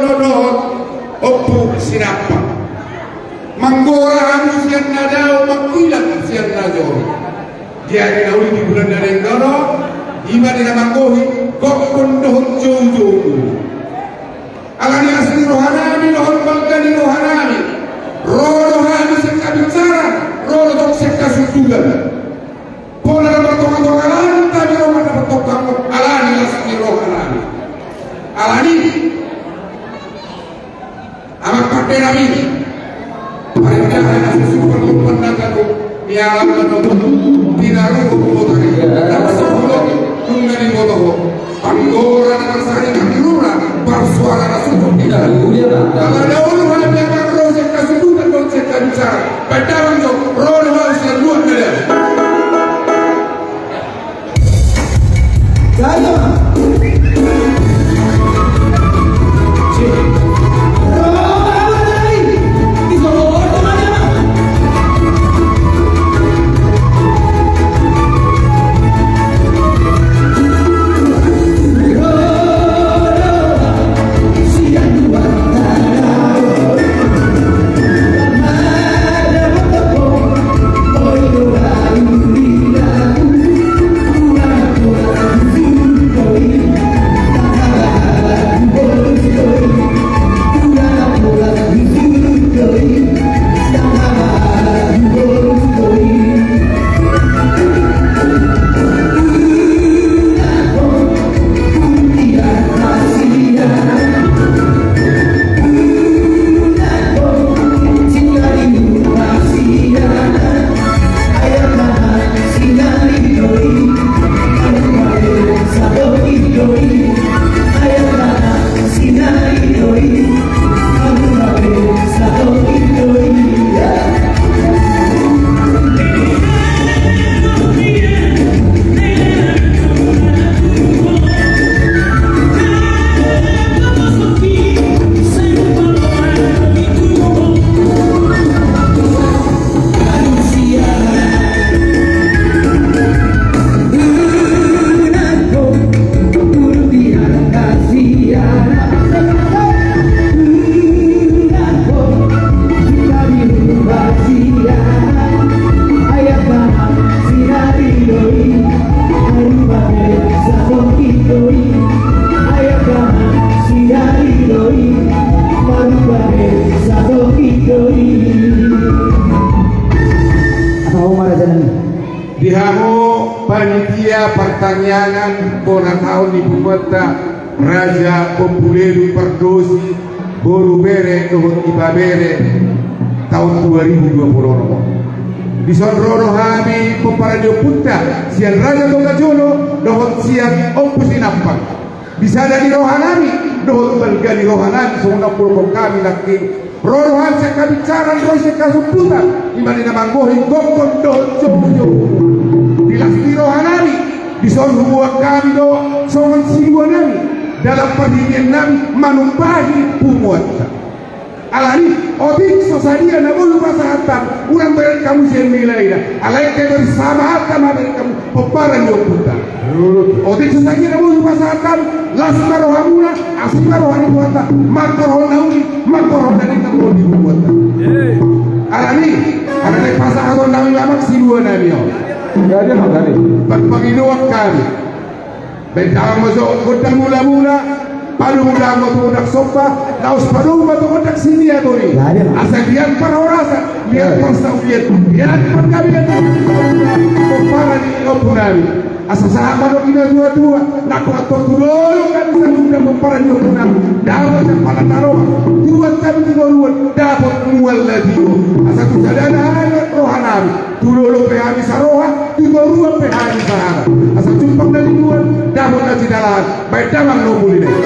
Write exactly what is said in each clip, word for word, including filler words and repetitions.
dohot Ompu Sinampang. Manggora hamu sian na dao, mangkilap sian na jolo. Jadi na uli di bulan na denggan on, ima di na manggohi gokkon dohot joujou. Alani las ni rohanami dohot balga ni rohanami, ro do hami sian habinsaran, ro do tong sian hasundutan. Pola na martongatonga langit hami ro mandapothon hamu, alani las ni rohanami. Alani amang pandenami, parindahan na so super lumpan na gabe, ni alam na gabe, tinaruhon kota ni, na sebulan, nunga diboto ho, panggora na marsari kami lura, parsuara na sukur di dalam. Ala dao hami amang ro sian hasundutan dohot sian habinsaran, pandangan jo, ro do hami sian luat na dao. Di hamu panitia partangiangan bona taon ni punguanta, Raja Ompu Ledu Pardosi, boru, bere dohot ibebere, taon dua ribu dua puluh onom. Dison ro do hami pomparan ni ompunta sian Raja Tongajono dohot sian Ompu Sinampang. Di sada ni rohanami dohot balga ni rohanami, songon na hudokhon hami nangkin, ro do hami sian habinsaran, ro sian hasundutan, ima di na manggohi gokkon dohot joujou. Di las ni rohanami, dison huboan hami do songon siluanami dalam parhiteannami manumbahi punguanta. Alani, otik so sadia na boi hupasahat hamu, unang bereng hamu sian nilaina. Alai kebersamaan ma bereng hamu pomparan ni ompunta. Otik so sadia na boi hupasahat hamu, las ma rohamuna, asi ma roha ni Tuhanta, manghorhon na uli, manghorhon na denggan di punguanta. Alani, alani pasahaton nami ma amang siluanami on. Pangpangidoan hami. Baen damang ma jo gondang mulamula, paluhut damang ma tu gondang somba, laos padomu ma tu gondang siniatori. Asa liat parhorasan, liat parsaulian, liat panggabean, pomparan ni ompunami. Asa sahat ma dohot na tuatua, nangkok antong tu dolok hami saluhutna pomparan ni ompunami, dapot sian palan na roa, tuat hami tu toruan, dapot mual na tio. Asa tu sada na hami rohanami. Tu dolok pe hami saroha, tu toruan pe hami sahata. Asa jumpang na linggoan, dapot na jinalahan, baen damang na umuli nai.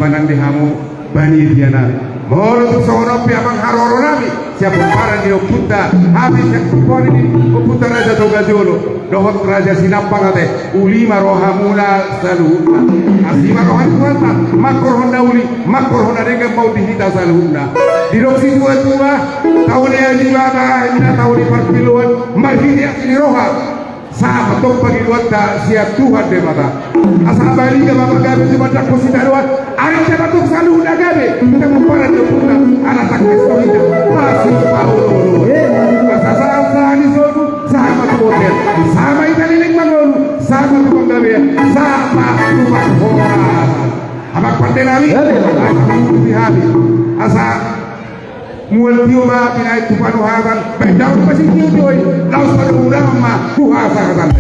Panan di hamu panitia nami. Molo tung songon on pe amang haroro nami sian pomparan ni ompunta, hami sian pomparan ni ompunta Raja Toga Jolo dohot Raja Sinampar ate, uli ma rohamuna saluhutna. Asi ma roha ni Tuhanta, manghorhon na uli, manghorhon na denggan ma on di hita saluhutna. Didok situatua, tao ni aji baba, inna tao ni parpiloan, marhite asi ni roha. Sahat ma tong pangidoanta sian Tuhan Debata. Asa baliga ma panggabean tu mandangkon sitadoan, ala jala tong saluhut na gabe, hita pomparan ni ompunta, ala tangkas do hita masipaolooloan. Asa sahat sahat ni solu, sahat ma tu bontean, sahat ma hita leleng mangolu, sahat ma tu panggabean, sahat ma tu parhorasan. Amang pande nami, asa mangikuti hami. Asa mual tio ma binahen tu panuhatan, baen damang ma sitio-tio i, laos panuhatan ma tu hasahatan.